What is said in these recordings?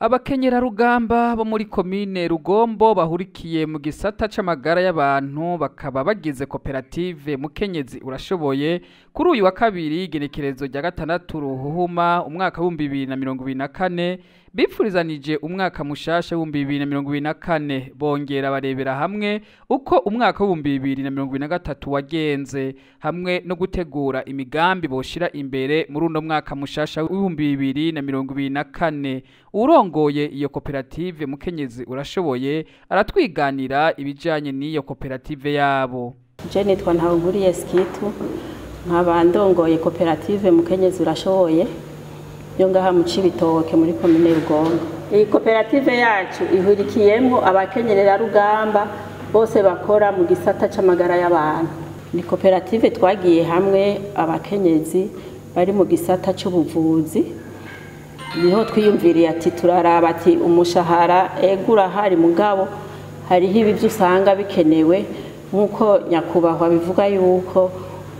Abakenyerarugamba bo muri komine Rugombo bahurikiye mu gisata c'amagara y'abantu bakaba bagize koperative Mukenyezi Urashoboye, kuri uyu wa kabiri igenekerezo rya 6 Ruhuhuma umwaka w'2024 bipfurizanije umwaka mushasha w'2024, bongera barebera hamwe uko umwaka w'2023 wagenze hamwe no gutegura imigambi boshira imbere muri uno mwaka mushasha w'2024. Urongoye iyo koperative Mukenyezi Urashoboye aratwiganira ibijanye n'iyo koperative yabo. Je nitwa Ntawunkuriye Skitu, nkaba ndongoye koperative Mukenyezi Urashoboye yo ngaha mu Cibitoke muri komine Rugombo. Iyi koperative yacu ihurikiyemwo abakenyererarugamba bose bakora mu gisata c'amagara y'abantu. Ni koperative twagiye hamwe abakenyezi bari mu gisata c'ubuvuzi, niho twiyumviriye ati turaraba ati umushahara ego urahari, mugabo hariho ibi usanga bikenewe nk'uko nyakubahwa bivuga yuko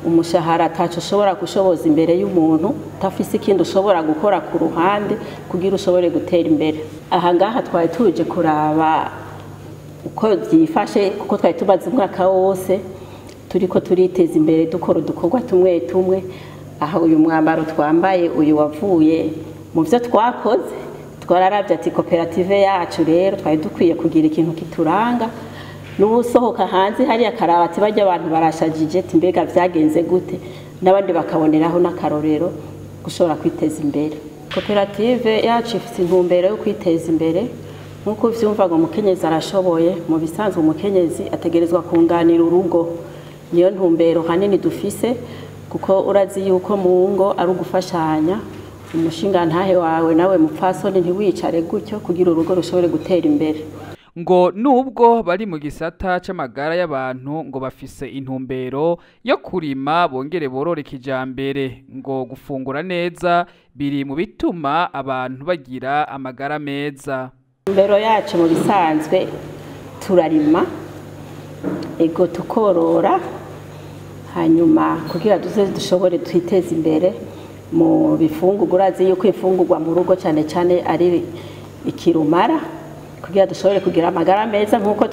umushahara ataco ushobora gushoboza imbere y'umuntu utafise ikindi ushobora gukora ku ruhande kugira ushobore gutera imbere. Aha ngaha twari tuje kuraba uko byifashe, kuko twari tumaze umwaka wose turiko turiteza imbere dukora udukorwa tumwe tumwe. Aha uyu mwambaro twambaye uyu wavuye mu byo twakoze, twararavye ati koperative yacu rero twari dukwiye kugira ikintu kituranga, n'usohoka hanze hariya akaraba ati barya abantu barashajije, ati mbega vyagenze gute, n'abandi bakaboneraho n'akarorero gushobora kwiteza imbere. Koperative yacu ifite intumbero yo kwiteza imbere nk'uko uvyumva ngo umukenyezi arashoboye. Mu bisanzwe umukenyezi ategerezwa kunganira urugo, niyo ntumbero hanini dufise, kuko urazi yuko mu ngo ari ugufashanya. Umushinga ntahe wawe nawe mupfasoni ntiwicare gutyo kugira urugo rushobore gutera imbere. Ngo nubwo bari mu gisata c'amagara y'abantu ngo bafise intumbero yo kurima bongere borore kijambere, ngo gufungura neza biri mu bituma abantu bagira amagara meza. Intumbero yacu mu bisanzwe turarima ego tukorora, hanyuma kugira duze dushobore twiteze imbere mu bifungurwa. Urazi yuko imfungurwa mu rugo cyane cyane ari ikirumara kugira dushobore kugira amagara meza, nk'uko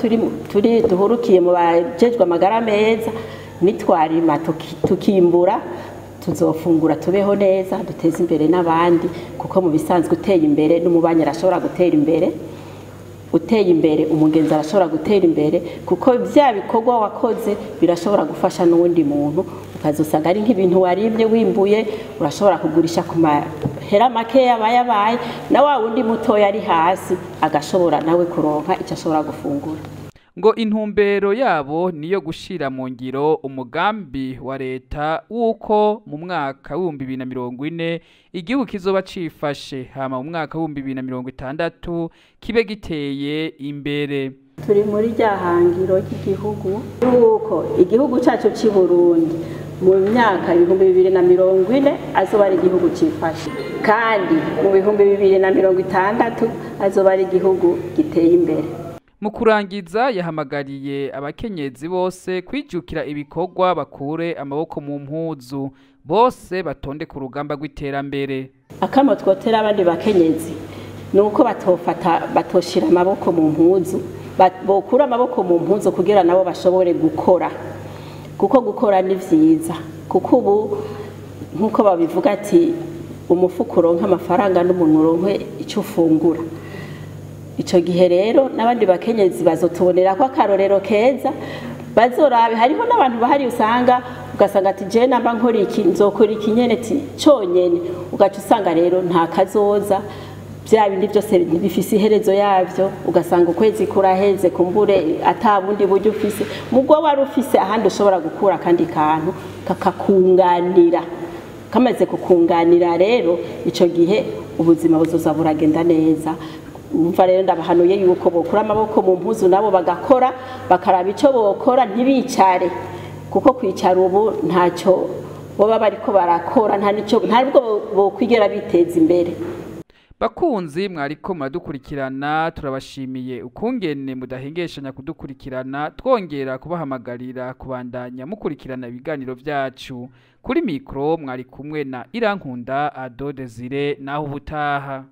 turi duhurukiye mu bajejwe amagara meza. Nitwarima tukimbura tuzofungura tubeho neza, duteze imbere n'abandi, kuko mu bisanzwe uteye imbere n'umubanyi arashobora gutera imbere, uteye imbere umugenzi arashobora gutera imbere, kuko bya bikorwa wakoze birashobora gufasha n'uwundi muntu. Ukazosanga ari nk'ibintu warimye wimbuye urashobora kugurisha ku mahera makeya abayabaye, na wa wundi mutoya ari hasi agashobora nawe kuronka icyo ashobora gufungura. Ngo intumbero yabo niyo gushira mu ngiro umugambi wa leta w'uko mu mwaka w'2040 igihugu kizoba cifashe, hama mu mwaka w'2060 kibe giteye imbere. Turi muri rya hangiro ry'igihugu yuko igihugu cyacu cy'i Burundi mu myaka 2040 azoba ari igihugu cifashe, kandi mu 2060 azoba ari igihugu giteye imbere. Mu kurangiza yahamagariye abakenyezi bose kwijukira ibikorwa, bakure amaboko mu mpuzu, bose batonde ku rugamba rw'iterambere. Akamo twotera abandi bakenyezi ni uko batofata batoshira amaboko mu mpuzu, bokura amaboko mu mpuzu kugira nabo bashobore gukora, kuko gukora ni vyiza. Kuko ubu nkuko babivuga ati umufuko uronka amafaranga n'umuntu uronke icyo ufungura. Ico gihe rero n'abandi bakenyezi bazotubonera ko akarorero keza, bazorabe. Hariho n'abantu bahari usanga ugasanga ati je namba nkora iki nzokora iki nyene conyene, ugaca usanga rero nta kazoza, bya bindi byose bifise iherezo yavyo, ugasanga ukwezi kuraheze kumbure ata bundi buryo ufise, mugwo wari ufise ahandi ushobora gukura kandi kantu kakakunganira. Kamaze kukunganira rero ico gihe ubuzima buzoza buragenda neza. Umva rero ndabahanuye yuko bokura amaboko mu mpuzu nabo bagakora, bakaraba ico bokora ntibicare, kuko kwicara ubu ntacyo boba bariko barakora, nta nico ntabwo bokwigera biteza imbere. Bakunzi mwariko muradukurikirana, turabashimiye ukungene mudahengeshanya kudukurikirana, twongera kubahamagarira kubandanya mukurikirana ibiganiro vyacu. Kuri mikro mwari kumwe na Irankunda Ado Desire, naho ubutaha.